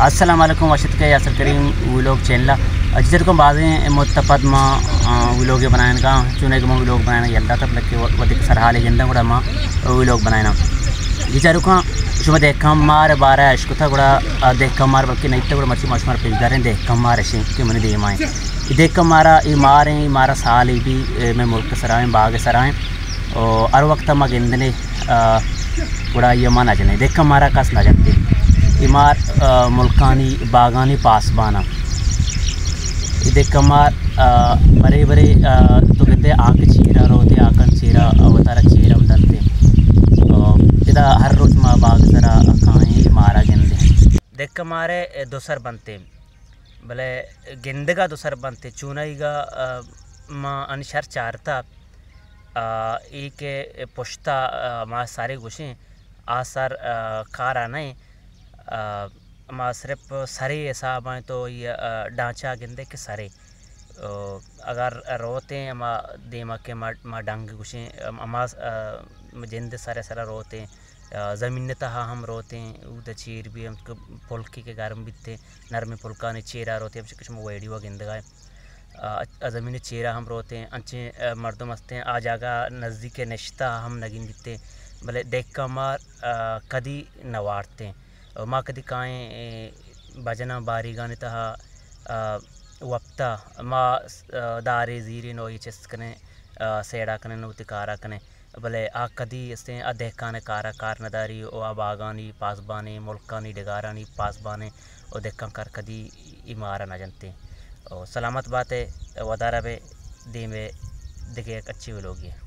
السلام علیکم، وش اتکے یاسر کریم ویلوگ چینل ءَ۔ جی چارکاں، بازیں مدت ءَ پد ما، آ، ویلوگے بنائینگا، چونکہ ما ویلوگ بنائینگ یلہ داتگ، بلکہ وھدیکہ سرحالے گنداں گڑا ما ویلوگ بنائیناں۔ جی چارکاں، شما دہکان مار ءِ بارہ ءَ اشکتہ گڑا، آ، دہکان مار بلکہ نہ اتہ گڑا مرچی ما شمارا پیش داریں دہکان مار اشیں کہ منی دیما ایں۔ اے دہکان مارا اے مار ایں، اے مارا سالے بی، اے، مئے ملک ءِ سرا ایں، باگ ءِ سرا ایں۔ او ہر وقت ما گندنے، آ، گڑا اے ما نہ جنیں۔ دہکان مارا کس نہ جنتے۔ اے مار، آ، ملکانی باگانی پاسبان ایں۔ اے دہکان مار، آ، برے برے، آ، تو گندے ہاک چیرا روتے، ہاکانی چیرا وتارا چیر ہم دنتے۔ آ، ادا ہر روچ ما باگ ءِ سرا کائیں، اے مارا گندیں۔ دہکان مار ءِ دو سر بنتے۔ بلے گندگ ءَ دو سر بنت، چونائیگ ءَ، آ، ما انی شر چارتہ، آ، اے کہ پشت ءَ، آ، ما سرے گوشیں، آ سر، آ، کار ءَ نہ ایں۔ آ، ما صرف سرے حساب ءَ تو اے، آ، ڈھانچہ گندے کہ سرے۔ آ، اگر روتیں ہما دیما کہ ما، ما ڈنگ گوشیں، ہما، آ، جند سرے سرا روتیں۔ آ، زمین ءِ تہا ہم روتیں، اود ءَ چیر بی ہم کہ پلکے کہ گرم بیتیں، نرمیں پلکانی چیرا روتیں، ہمچو کہ شما ویڈیو ءَ گندگا ئے۔ آ، آ زمین ءِ چیرا ہم روتیں، انچیں، آ، مردم ہستیں، آ جاگہ نزدیک ءَ نشتہ ہم نہ گندیتیں، بلے دہکان مار، آ، کدی نہ وارتیں۔ آ، ما کدی کائیں، اے، بجناں باریگانی تہا، آ، وپتا ما، آ، دارے زیریں نو اے چست کنیں، آ، سیڑا کنیں نو وتی کارا کنیں۔ بلے آ کدی استیں، آ دہکان ءِ کار ءَ کار نہ داری و آ باگانی پاسبانیں، ملکانی ڈگارانی پاسبانیں و دہکان کار کدی اے مار ءَ نہ جنتیں۔ و سلامت بات ئے، ودار ءَ بئے، دیم ءَ دگہ یک اچیں ولوگے ءَ۔